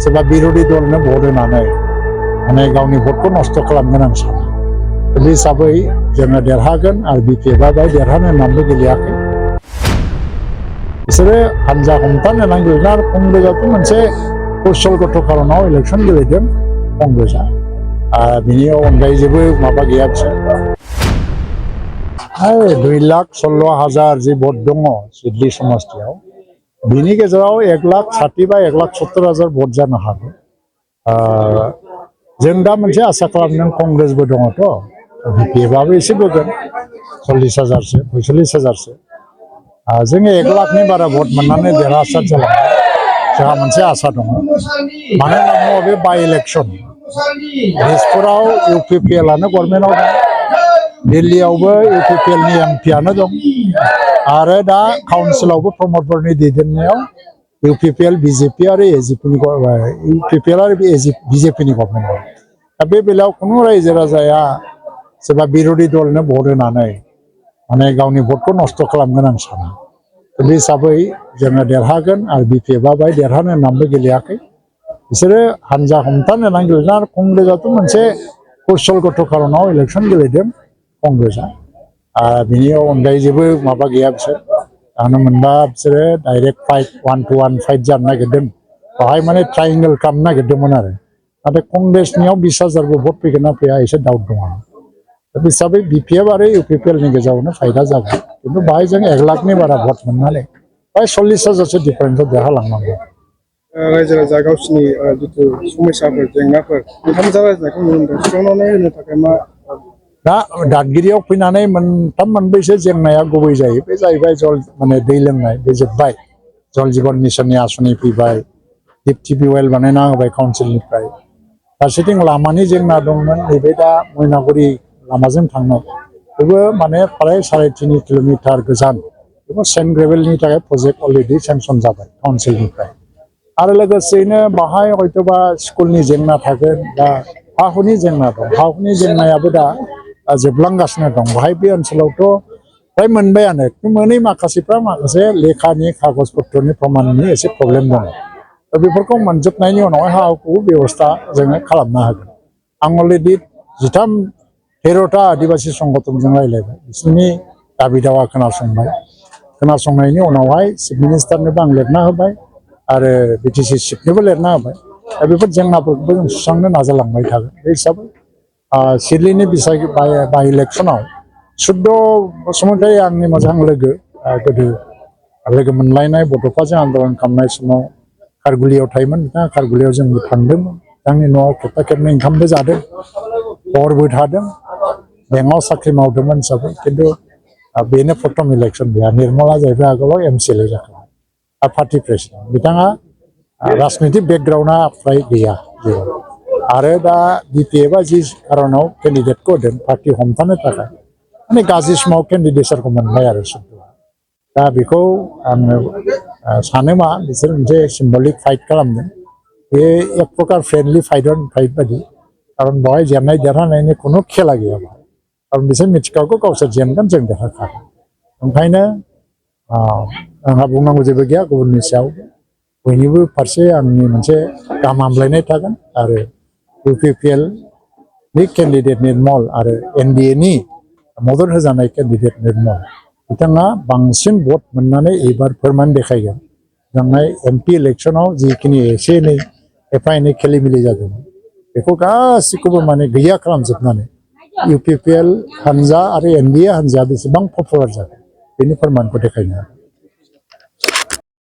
सोरबा बिरोधी दलनो भट होनानै माने गावनि भटखौ नस्थ' खालामगोन आं साना बे हिसाबै जोङो देरहागोन आरो बिपिएफआ बाय देरहानो होननानैबो गेलेयाखै बिसोरो हानजा हमथानो होननानै गेलेदों आरो कंग्रेसआथ' मोनसे कौशलगत कारनाव इलेक्सन गेलेदों कंग्रेसआ बिनि अनगायै जेबो माबा गैया बिसोर 2,16,000 जि भट दङ सिडली समष्टियाव बिनि गेजेराव 1,60,000 बा 1,70,000 भट जानो हागौ जों दा मोनसे आसा खालामदों कंग्रेसबो दङथ' बिपिएफआबो एसे बोगोन 40,000सो 45,000सो जोङो 1 लाखनि बारा भट मोननानै देरहासार जालांगोन जोंहा मोनसे आसा दङ मानो होनना बुङोब्ला बे बाइ इलेक्सन दिसपुराव इउपिपिएलआनो गभर्नमेन्टआव दं दिल्लीयावबो इउपिपिएलनि एमपिआनो दं आरो दा काउन्सिलावबो प्रमद बर'नि दैदेननायाव इउपिपिएल बिजेपि आरो एजिपिनि इउपिपिएल आरो बिजेपिनि गभर्नमेन्ट दं दा बे बेलायाव खुनु रायजो राजाया सोरबा बिरोधी दलनो भट होनानै माने गावनि भटखौ नस्थ' खालामगोन आं साना बे हिसाबै जोङो देरहागोन आरो बिपिएफआ बाय देरहानो होननानैबो गेलेयाखै बिसोरो हानजा हमथानो होननानै गेलेदों आरो कंग्रेसआथ' मोनसे कौशलगत कारनाव इलेक्सन गेलेदों कंग्रेसआ बिनि अनगायै जेबो माबा गैया बिसोर आंनो मोनबा बिसोरो डाइरेक्ट फाइट 1-to-1 फाइट जानो नागिरदों बाहाय माने ट्रायंगल खालामनो नागिरदोंमोन आरो नाथाय कंग्रेसनियाव 20,000बो भट फैगोन ना फैया एसे डाउट दङ दा हिसाबै बिपिएफ आरो इउपिपिएलनि गेजेरावनो फाइटआ जागोन खिन्थु बाहाय जों 1 लाखनि बारा भट मोननानै बाय 40,000सो डिफारेन्सआव देरहालांनांगौ रायजो राजा गावसिनि जिथु समस्याफोर जेंनाफोर ओंखाम जागायनायखौ नुनो मोनदों सुस्रांनानै होनो थाखाय मा दा दादगिरियाव फैनानै मोनथाम मोनब्रैसो जेंनाया गुबै जायो बे जाहैबाय जल माने दै लोंनाय बे जोब्बाय जल जीवन मिशननि आसनि फैबाय डिप टिउबवेल बानायना होबाय काउन्सिलनिफ्राय फारसेथिं लामानि जेंना दंमोन नैबे दा मैनागुरि लामाजों थांनाय बेबो माने फ्राय 3.5 किल'मिटार गोजान बेबो सेन्ट ग्रेभेलनि थाखाय प्रजेक्ट अलरेडि सेंसन जाबाय काउन्सिलनिफ्राय आरो लोगोसेयैनो बाहाय हयतोबा स्कुलनि जेंना थागोन बा हा हुनि जेंना दं हा हुनि जेंनायाबो दा जोबलांगासिनो दं बाहाय बे ओनसोलावथ' फ्राय मोनबायानो मोनै माखासेफ्रा माखासे लेखानि कागज पत्रनि प्रमाननि एसे प्रब्लेम दङ दा बेफोरखौ मोनजोबनायनि उनावहाय हा हुखौ बेबस्था जोङो खालामनो हागोन आं अलरेडि 13टा आदिबासि संगठनजों रायज्लायबाय बिसोरनि दाबि दावा खोनासंनायनि उनावहाय चिफ मिनिस्टारनोबो आं लिरना होबाय आरो बिटिसि चिफनोबो लिरना होबाय दा बेफोर जेंनाफोरखौबो जों सुस्रांनो नाजालांबाय थागोन बे हिसाबै सिडलीनि बाइ इलेक्सनाव सुद्द' बसुमतारी आंनि मोजां लोगो गोदो लोगो मोनलायनाय बड'फाजों आन्दलन खालामनाय समाव खारगुलियाव थायोमोन बिथाङा खारगुलियाव जोंबो थांदोंमोन बिथांनि न'आव खेबथा खेबनै ओंखामबो जादों हरबो थादों बेंकआव साख्रि मावदोंमोन हिसाबै खिन्थु बेनो प्रथम इलेक्सन गैया निर्मला जाहैबाय आगोलाव एमसिएलए जाखांबाय आरो पार्टि प्रेसिडेन्ट बिथाङा राजनितिक बेकग्राउन्डआ फ्राय गैया आरो दा बिपिएफआ जि कारनाव केन्डिडेटखौ होदों पार्टि हमथानो थाखाय माने गाज्रि समाव केन्डिडेटसारखौ मोनबाय आरो दा बेखौ आङो सानो मा बिसोर मोनसे सिम्बलिक फाइट खालामदों बे एक प्रकार फ्रेन्डलि फाइट बायदि कारन बेवहाय जेननाय देरहानायनि खुनु खेला गैया कारन बिसोर मिथिखागौ गावसोर जेनगोन जों देरहाखागोन ओंखायनो आंहा बुंनांगौ जेबो गैया गुबुननि सायाव बयनिबो फारसे आंनि मोनसे गाहाम हामलायनाय थागोन आरो इउपिपिएलनि केन्डिडेट निर्मल आरो एनडिएनि मदद होजानाय केन्डिडेट निर्मल बिथाङा बांसिन भट मोननानै एबार फोरमान देखायगोन थांनाय एमपि इलेक्सनाव जिखिनि एसे एनै एफा एनै खेलि मेलि जादोंमोन बेखौ गासैखौबो माने गैया खालामजोबनानै इउपिपिएल हानजा आरो एनडिए हानजाया बेसेबां पपुलार जादों बेनि फोरमानखौ देखायनो हागोन